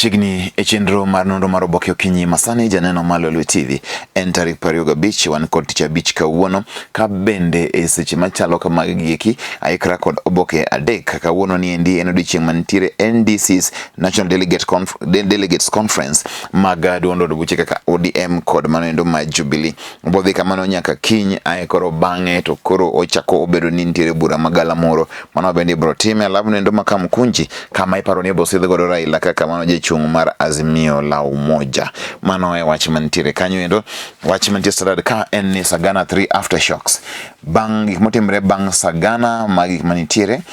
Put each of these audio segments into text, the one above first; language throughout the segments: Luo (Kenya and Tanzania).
Machiegni e chenro mar nonro mar oboke okinyi masani janeno mar Lolwe TV en tarik 25, wan kod tich abich kawuono, ka bende e seche machalo kamagi gieki aikra kod oboke adek. Kawuono ni endi en odiochieng' mantiere NDC's National Delegates Conference mag duond od buche kaka ODM kod mano endo ma Jubilee. Bodhi kamano nyaka kiny, ae koro bang'e to koro ochako obedo ni nitiere bura magalamoro mano bende ibro time alafu nendo ma Kamkunji kama iparo ni ibosidh godo Raila kaka mano jachung' mar Azimio la Umoja. Mano e wach mantiere kanyo endo. Wach mantie Standard ka en ni Sagana 3 aftershocks, bang' gik motimre bang' Sagana, ma gik manitiere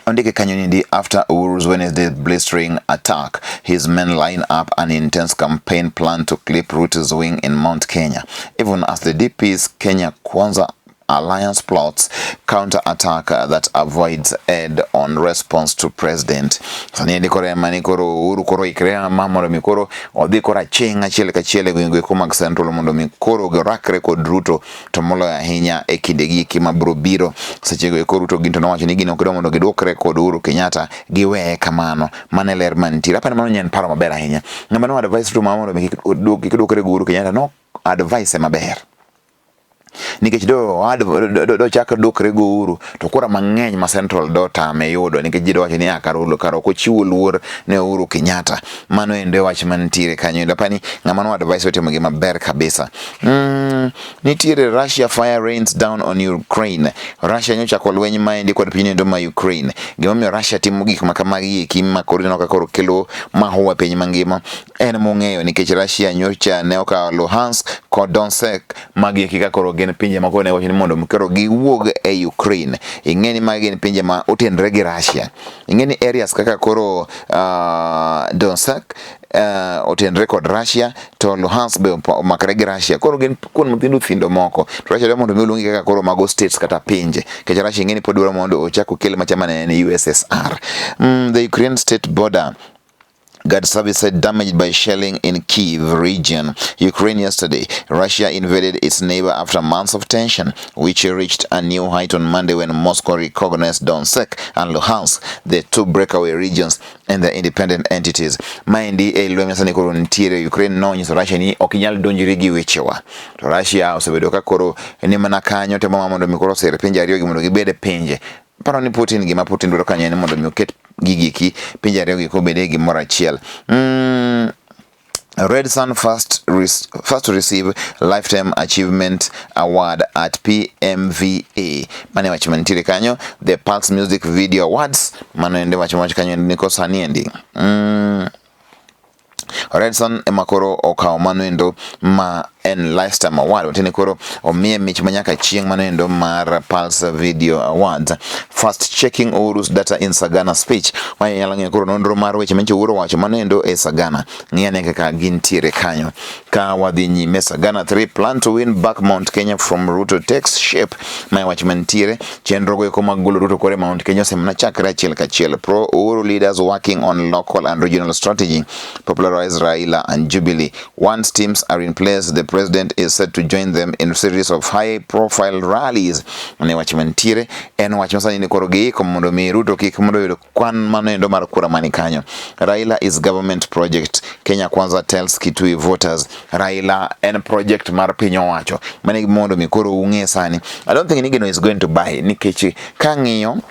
ondike kanyo ni after Uhuru's Wednesday blistering attack, his men line up an intense campaign plan to clip Ruto's wing in Mount Kenya, even as the DP's Kenya Kwanza Alliance plots counter-attack that avoids head-on response to president. Sani endi koro ema ni koro Uhuru koro ikre ma mondo mi koro odhi koro aching' achiel kachiel e gwenge go mag Central mondo mi koro girakre kod Ruto, to moloyo ahinya e kinde gi eki mabiro biro. Sechego eko Ruto gin to nowacho ni gin ok gidwa mondo gidwokre kod Uhuru Kenyatta, giweye kamano. Mano e ler mantiere. Apani mano en paro maber ahinya. Ng'ama no advice Ruto ma mondo mi kik dwokre gi Uhuru Kenyatta no advice maber, nikech do chak dwokre go Uhuru to kura mang'eny ma Central do tame yudo, nikech ji do wacho ni kar kar ok ochiwo luor ne Uhuru Kenyatta. Mano endo e wach mantiere kanyo endo. Apani ng'ama no advice otimo gima ber kabisa. Nitiere Russia fire rains down on Ukraine. Russia nyochako lweny maendi kod piny endo ma Ukraine. Gimomiyo Russia timo gik ma kamagi eki ma koro ineno ka koro kelo mahuwa e piny mangima en mong'eyo, nikech Russia nyocha ne okawo Luhansk kod Donetsk. Magi eki ka koro gin pinje ma koro ne wacho ni mondo koro giwuog e Ukraine. Ing'e ni magi gin pinje ma otenre gi Russia. Ing'e ni areas kaka koro Donetsk otenre kod Russia, to Luhansk be omakre gi Russia. Koro gin kuond mathindo thindo moko. To Russia dwa mondo mi oluongi kaka koro mago states kata pinje. Nikech Russia ing'e ni pod dwaro mondo ochak okel machama ne en USSR. The Ukraine state border Guard service said damaged by shelling in Kiev region, Ukraine yesterday. Russia invaded its neighbor after months of tension, which reached a new height on Monday when Moscow recognized Donetsk and Luhansk, the two breakaway regions and the independent entities. Maendi e lweny masani koro nitiere Ukraine nonyiso Russia ni ok inyal donjori gi wechewa. To Russia osebedo ka koro ni mana kanyo temo mondo mi koro osir pinje ariyo gi mondo gibed e pinje. Paro ni Putin, gima Putin dwaro kanyo en mondo mi oket gigi ki pinje ariyo gi kobed e gimoro achiel. Redsan first to receive Lifetime Achievement Award at PMVA. Mane wach mantiere kanyo, the Pulse Music Video Awards. Mano ende wach mawach kanyo niko sani endi. Redsan ema koro okawo mano endo ma en Lifetime Award, matiende koro omiye mich manyaka chieng' mano endo mar Pulse Video Awards. Fact checking Uhuru's data in Sagana speech. Ma inyalo ng'eyo koro nonro mar weche manyicho Uhuru owacho mano endo e Sagana. Ng'i ane kaka gintiere kanyo. Ka wadhi nyime, Sagana 3 plan to win back Mount Kenya from Ruto takes shape. Ma e wach mantiere. Chenro go eko mag golo Ruto kore Mount Kenya osemana chakre achiel kachiel. Pro Uhuru leaders working on local and regional strategy popularize Raila and Jubilee. Once teams are in place, the president is set to join them in a series of high-profile rallies. Ne wach mantiere en wach masani ni koro giiko mondo mi Ruto kik mondo oyud kwan mano endo mar kura mani kanyo. Raila is government project. Kenya Kwanza tells Kitui voters. Raila en project mar piny owacho. Mane mondo mi koro ung'e sani. I don't think ni gino is going to buy, nikech kang'iyo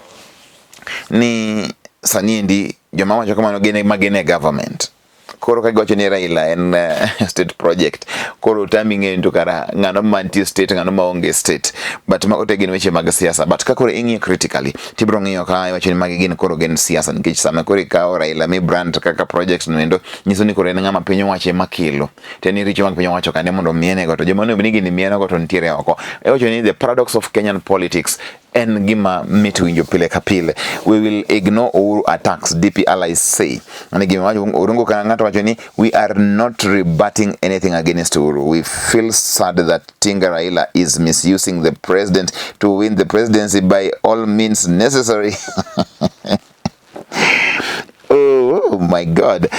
ni sani endi joma wacho kamano gin ma gin e government. Koro ka giwacho ni Raila en state project, koro tami ng'eyo to kara ng'ano mantie state, ng'ano maonge state. But mago te gin weche mag siasa. But ka koro ing'iyo critically, tibiro ng'iyo ka iwacho ni magi gin koro gin siasa, nikech sama koro ikawo Raila mi brand kaka project no endo, nyiso ni koro en ng'ama piny owacho ema kelo. To en richo mag piny owacho kande mondo mienego, to joma onego ni gini mienego to nitiere oko. Iwacho ni the paradox of Kenyan politics en gima mit winjo pile ka pile. We will ignore Uhuru attacks, DP allies say. Mane gima wacho Orungo ka ng'ato wacho ni we are not rebutting anything against Uhuru. We feel sad that Tinga Raila is misusing the president to win the presidency by all means necessary. Oh my God.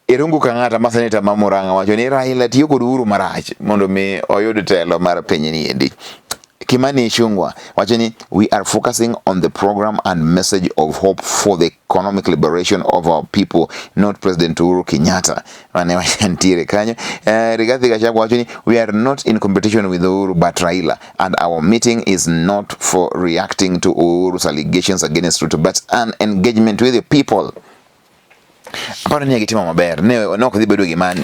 Irungu Kang'ata ma seneta ma Murang'a wacho ni Raila tiyo kod Uhuru marach mondo mi oyud telo mar piny ni endi. Kimani Ichung'wa wacho ni we are focusing on the program and message of hope for the economic liberation of our people, not President Uhuru Kenyatta. Mane ntiere kanyo. Rigathi Gachagua wacho ni we are not in competition with Uhuru but Raila, and our meeting is not for reacting to Uhuru's allegations against Ruto but an engagement with the people. Aparo ni gitimo maber, ne ok dhi bedo gima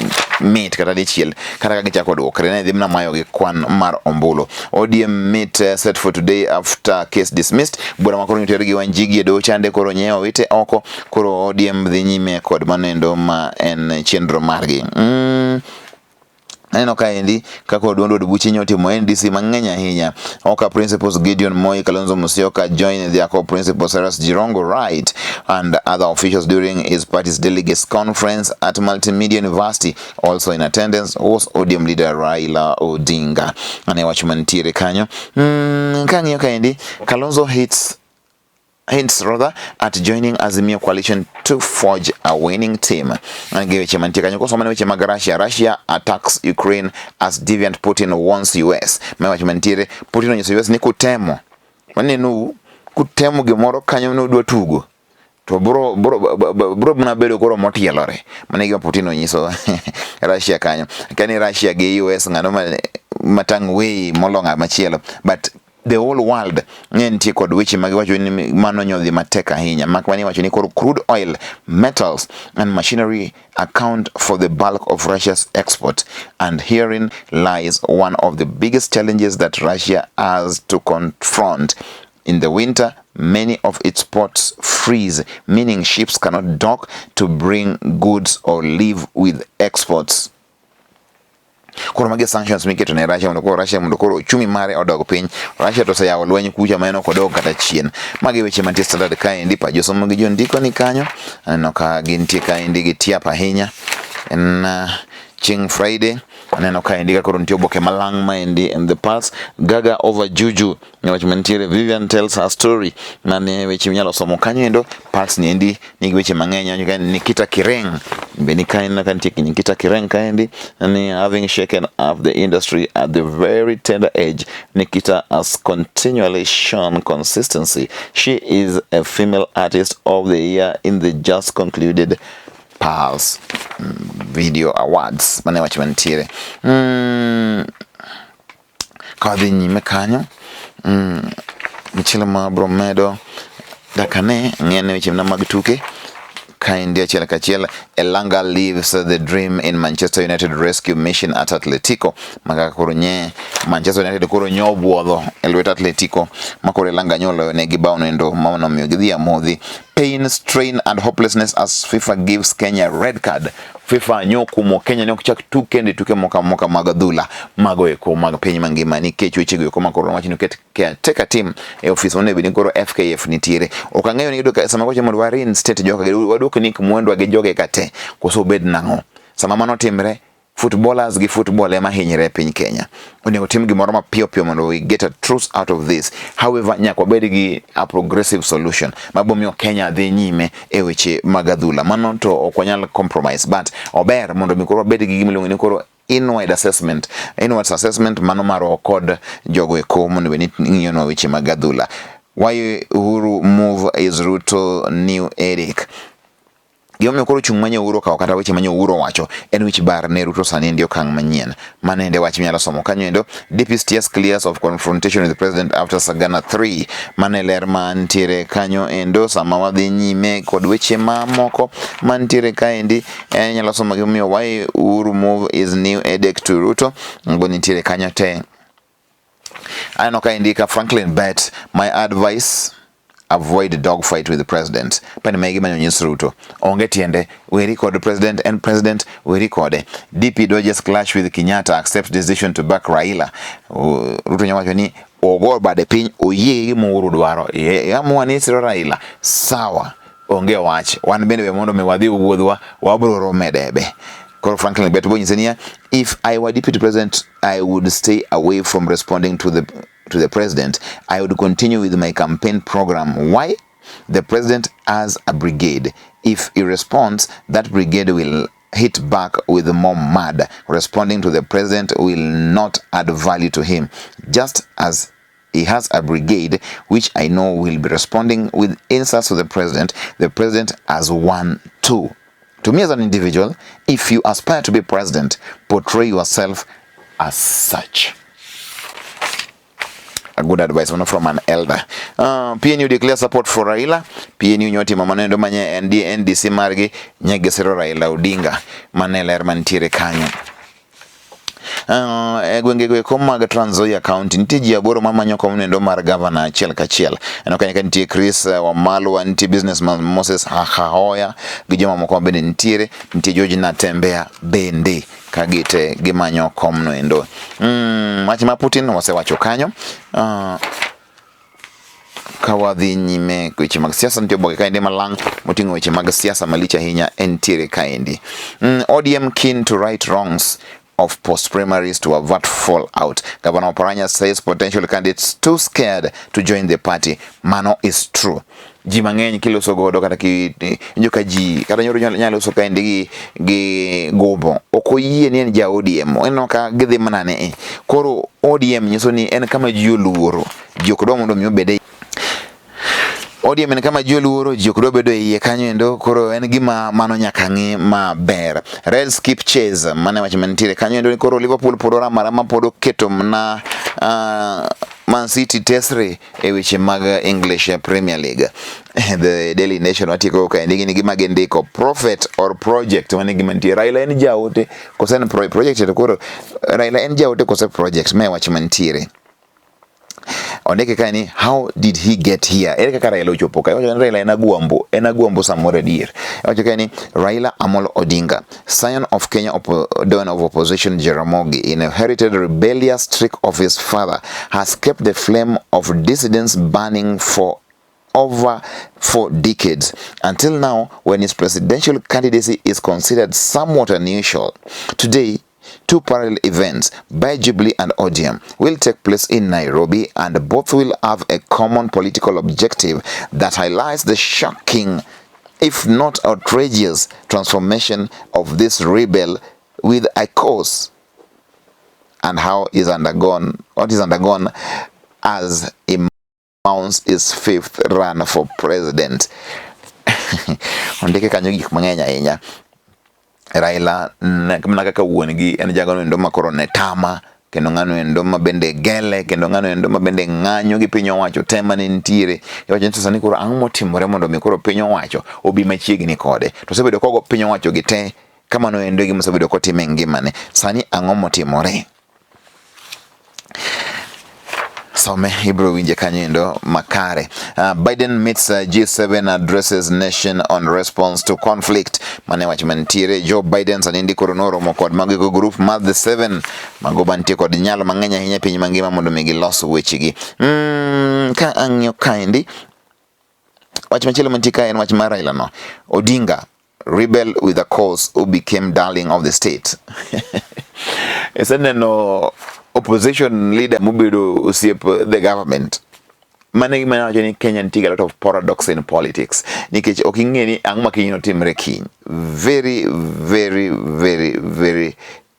mit kata dichiel kata ka gichako duokre, ne dhi mana mayogi kwan mar ombulu. ODM meet set for today after case dismissed. Bura ma koro nyoter gi Wanjigi e doho chande koro nyiewo wite oko, koro ODM dhi nyime kod manendo ma en chenro margi. Aneno kaendi kaka duond od buche nyotimo NDC mang'eny ahinya. Oka Principals Gideon Moi, Kalonzo Musyoka join their co-principal Cyrus Jirongo Wright and other officials during his party's delegates conference at Multimedia University. Also in attendance was ODM leader Raila Odinga. Ane wach mantiere kanyo. Kang'iyo kaendi, Kalonzo hints rather at joining Azimio coalition to forge a winning team. Gi weche mantie kanyo koso mana weche mag Russia. Russia attacks Ukraine as deviant Putin warns US. Ma wach mantiere, Putin onyiso US ni kutemo maneno kutemo gimoro kanyo nudwa tugo to bro bro bro mana bedo koro motielore. Mano e gima Putin onyiso Russia kanyo. Kani Russia gi US ng'ano matang' wei molo ng'ama machielo, but the whole world ne nitie kod weche mag wacho ni mano nyodhi matek ahinya, mak mana iwacho ni koro crude oil, metals and machinery account for the bulk of Russia's export, and herein lies one of the biggest challenges that Russia has to confront. In the winter, many of its ports freeze, meaning ships cannot dock to bring goods or leave with exports. Koro magi sanctions miketo ne Russia mondo koro Russia mondo koro uchumi mare odog piny. Russia to oseyawo lweny kucha ma en ok odog kata chien. Magi weche mantie Standard kaendi, pa josomo gi jondiko ni kanyo. Aneno ka gintie kaendi gi tiap ahinya. En chieng' Friday. Aneno kaendi ka koro nitie oboke malang' maendi in the Pulse. Gaga over Juju wach mantiere, Vivian tells her story, mane weche minyalo somo kanyo endo. Pulse ni endi nigi weche mang'eny. Nikita Kering be ni kae, ka nitie Nikita Kering kaendi ni having shaken up the industry at the very tender age, Nikita has continually shown consistency. She is a female artist of the year in the just concluded Pulse Video Awards. Mane wach mantiere. Ka wadhi nyime kanyo, machielo ma abro medo dakane ng'ene weche mag tuke kaendi achiel kachiel. Elanga leaves the dream in Manchester United rescue mission at Atletico. Maka koro nye Manchester United koro nyo buodho e lwet Atletico, ma koro Elanga nyoloyo negi bao noendo ma nomiyo gidhi amodhi. Pain, strain and hopelessness as FIFA gives Kenya red card. FIFA nyo kumo Kenya ni ok chak tuk kende tuke moko moka mag adhula mago eko mag piny mangima nikech wechego eko makoro wach ni oket caretaker team e ofis monego bed ni koro FKF nitiere. Ok ang'eyo ni yudo sama kocha mondo wa reinstate joka waduok Nick Mwendwa gi joge ka te koso obed nang'o. Sama mano timre, footballers gi football ema hinyre e piny Kenya. Onego tim gimoro mapiyo piyo mondo we get a truth out of this. However, nyaka wabed gi a progressive solution mabo miyo Kenya dhi nyime e weche mag adhula. Mano to ok wanyal compromise, but ober mondo mi koro wabed gi gima iluongo ni koro inward assessment. Inward assessment mano marwa kod jogo eko mondo bed ni ng'iyonwa weche mag adhula. Why Uhuru move is Ruto new headache. Gimomiyo koro chung' manye Uhuru okawo kata weche manye Uhuru owacho en wich bar ne Ruto sani endi okang' manyien. Mano ende wach minyalo somo kanyo endo. DP steers clears of confrontation with the president after Sagana 3. Mano e ler mantiere kanyo endo. Sama wadhi nyime kod weche mamoko mantiere kaendi, inyalo somo gimomiyo why Uhuru move is new headache to Ruto. Go nitiere kanyo te. Aneno kaendi ka Franklin Bet, my advice, avoid dogfight with the president. Pani ma gima nyonyis Ruto. Onge tiende, weri kod president en president, weri kode. DP dodges clash with Kenyatta, accepts decision to back Raila. Ruto nyawacho ni ogo bade piny, oyie gi gima Uhuru dwaro. Amua ni siro Raila. Sawa, onge wach. Wan bende we mondo mi wadhi wuodhwa, wabro rome debe. Koro Franklin Bet bonyise niya, if I were deputy president, I would stay away from responding to the president. I would continue with my campaign program. Why? The president has a brigade. If he responds, that brigade will hit back with more mud. Responding to the president will not add value to him, just as He has a brigade which I know will be responding with insults to the president. The president has won too. To me as an individual, if you aspire to be president, portray yourself as such. A good advice one from an elder. PNU declare support for Raila. PNU nyotimo mano endo manye ND, NDC margi nyegesero Raila Odinga. Mane ler mantiere kanyo. E gwenge go eko mag Trans Nzoia County nitie ji aboro mamanyo kom nendo mar gavana achiel kachiel. Aneno kanyo ka nitie Chris Wamalwa, nitie businessman Moses Hahoya gi jomamoko bende nitiere, nitie George Natembeya bende ka gite gimanyo komno endo. Wach ma Putin wasewacho kanyo. Ka wadhi nyime weche mag siasa nitie oboke kaendi malang' moting'o weche mag siasa malich ahinya entiere kaendi. ODM keen to right wrongs of post-primaries to avert fallout. Governor Oparanya says potential candidates too scared to join the party. Mano is true. Ji mang'eny kiloso godo kata ki injo ka ji kata nyoro nyalo loso kaendi gi gombo ok oyie ni en ja ODM ineno ka gidhi mana ne e koro ODM nyiso ni en kama ji oluoro ji ok dwa mondo mi obed e ODM en kama ji oluoro, ji ok dwa bedo e iye kanyo endo, koro en gima mano nyaka ng'i maber. Reds keep chase, mane wach mantiere kanyo endo ni koro Liverpool pod oramo arama pod oketo mana Man City tesre e weche mag English Premier League. The Daily Nation watieko kaendi gini gima gindiko prophet or project mane gima nitie. Raila en jaote kose en project to koro Raila en jaote kose project mae wach mantiere. Ondike kae ni how did he get here? Ere kaka Raila ochopo kae? Owacho ni Raila en agwambo samoro adier. Owacho kae ni Raila Amolo Odinga, scion of Kenya dawn of opposition Jaramogi, inherited rebellious streak of his father, has kept the flame of dissidence burning for over 4 decades until now, when his presidential candidacy is considered somewhat unusual. Today, two parallel events by Jubilee and ODM will take place in Nairobi, and both will have a common political objective that highlights the shocking, if not outrageous, transformation of this rebel with a cause and how is undergone what is undergone as he mounts his fifth run for president. Ondike kanyo gik mang'eny ahinya. Raila mana kaka wuon gi en jagono endo ma koro ne tama kendo ng'ano endo ma bende gele kendo ng'ano endo ma bende ng'anyo gi piny owacho te mane nitiere. Iwacho ni to sani koro ang'o motimore mondo mi koro piny owacho obi machiegni kode. To osebedo kogo piny owacho gi te kamano endo e gima osebedo kotimo e ngimane. Sani ang'o motimore? Some ibiro winje kanyo endo makare. Biden meets G7, addresses nation on response to conflict. Mane wach mantiere Joe Biden sani ndi koro noromo kod mago group mar the seven mago mantie kod nyalo mang'eny ahinya e piny mangima mondo mi gilos wechegi. Ka ang'iyo kaendi wach machielo mantie ka en wach mar Raila no. Odinga, rebel with a cause who became darling of the state. Iseneno opposition leader mobedo osiep the government. Mano e gima nawacho ni Kenya nitie a lot of paradox in politics nikech ok ing'e ni ang'o ma kiny notimre kiny. Very, very, very, very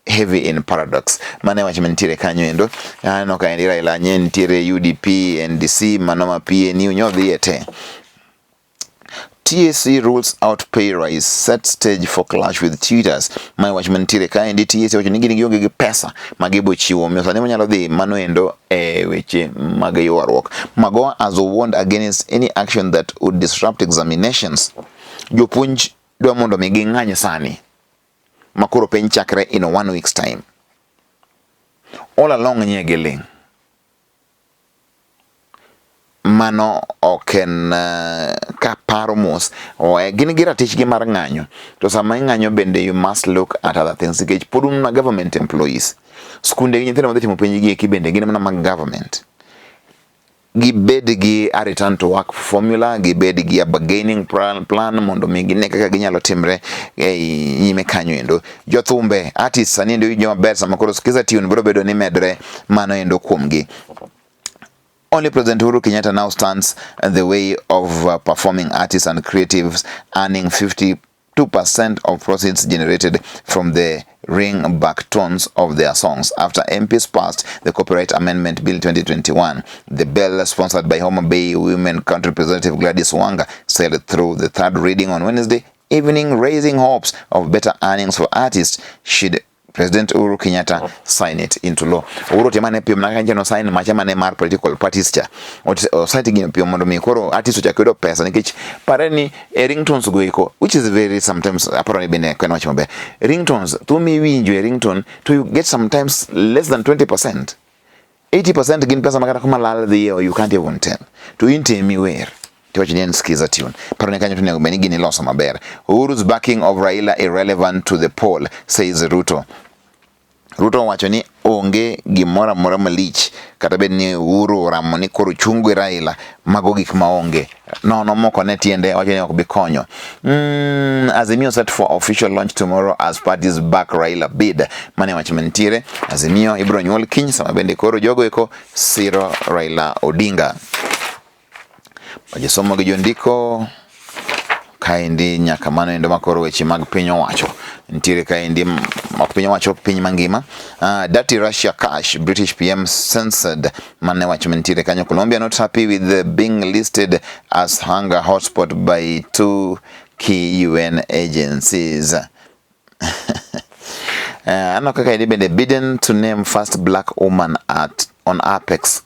heavy in paradox. Mano e wach mantiere kanyo endo. Aneno ka endi Raila nye nitiere UDP, NDC, mano ma PNU nyodhiye te. TSC rules out pay rise, set stage for clash with tutors. Mae wach mantiere kaendi. TSC wacho ni gin gionge gi pesa ma gibo chiwo, omiyo sani wanyalo dhi mano endo e weche mag ywaruok. Magoha has warned against any action that would disrupt examinations. Jopuonj dwa mondo mi ging'any sani ma koro penj chakre in one week's time. All along nye giling'. Mano ok en kaparo mos, gin gi ratichgi mar ng'anyo to sama ing'anyo bende you must look at other things nikech pod un mana government employees. Skunde gi nyithindo madhi timo penj gi eki bende gin mana mag government. Gibed gi a return to work formula, gibed gi a bargaining plan mondo mi gine kaka ginyalo timre e nyime kanyo endo. Jothumbe, artists sani endo winjo maber sama koro Skiza tune biro bedo ni medre mano endo kuomgi. Only President Uhuru Kenyatta now stands the way of performing artists and creatives earning 52% of proceeds generated from the ring back tones of their songs after MPs passed the Copyright Amendment Bill 2021. The bill, sponsored by Homa Bay Women Country Representative Gladys Wanga, sailed through the third reading on Wednesday evening, raising hopes of better earnings for artists should President Uhuru Kenyatta sign it into law. Uhuru tema ne piyo mana kanyo sign macha mane mar political parties cha. Osign gino piyo mondo mi koro artists ochak yudo pesa nikech pare ni e ringtones go eko, which is very sometimes aparo ni bende ok en wach maber. Ringtones thum iwinjo e ringtone to you get sometimes less than 20%. 80% gin pesa makata kuma lal dhiye or you can't even tell. To in temi wer. Tiwacho ni en skiza tune. Paro ni kanyo to onego bed ni gini iloso maber. Uhuru's backing of Raila irrelevant to the poll, says Ruto. Ruto owacho ni onge gimoro amora malich kata bed ni Uhuru oramo ni koro chung gi Raila, mago gik maonge. Nono moko ne tiende wacho ni ok bi konyo. Azimio set for official launch tomorrow as parties back Raila bid. Mane wach mantiere. Azimio ibiro nyuol kiny sama bende koro jogo eko siro Raila Odinga. Josomo gi jondiko kaendi nyaka mano endo makoro weche mag piny owacho nitiere kaendi ok piny owacho piny mangima. Dirty Russia cash, British PM censored, mane wach mantiere kanyo. Colombia not happy with the being listed as hunger hotspot by two key UN agencies. Aneno kaka endi bende Biden to name first black woman at on apex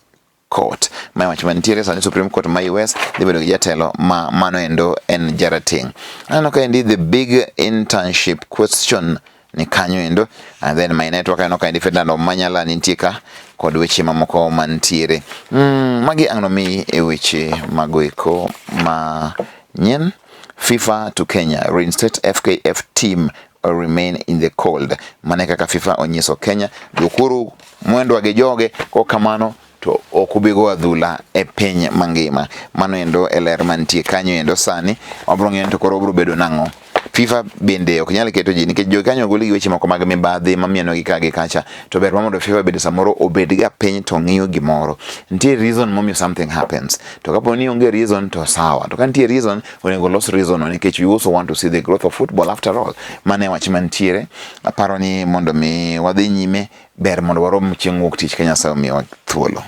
court. Mae wach mantiere sani. Supreme Court ma US dhi bedo gi jatelo ma mano endo en jarateng'. Aneno ka endi the big internship question ni kanyo endo. And then my network, aneno ka endi Ferdinand Omanyala nitie ka kod weche mamoko mantiere. Magi ang' nomiyi e weche mago eko ma nyien. FIFA to Kenya: reinstate FKF team or remain in the cold. Mane kaka FIFA onyiso Kenya duokuru mwendwa gi joge kokamano to ok ubi go adhula e piny mangima. Mano endo e ler mantie kanyo endo. Sani wabro ng'eyo ni to koro obro bedo nang'o. FIFA bende ok nyal keto ji nikech jogi kanyo ogol gi weche moko mag mibadhi mamieno gi ka gi kacha, to ber ma mondo FIFA bende samoro obed ga piny to ng'iyo gimoro. Nitie reason momiyo something happens, to kapo ni onge reason to sawa, to ka nitie reason, onego los reason no nikech we also want to see the growth of football after all. Mano e wach mantiere. Aparo ni mondo mi wadhi nyime, ber mondo warom chieng' wuok tich ka Nyasaye omiyowa thuolo.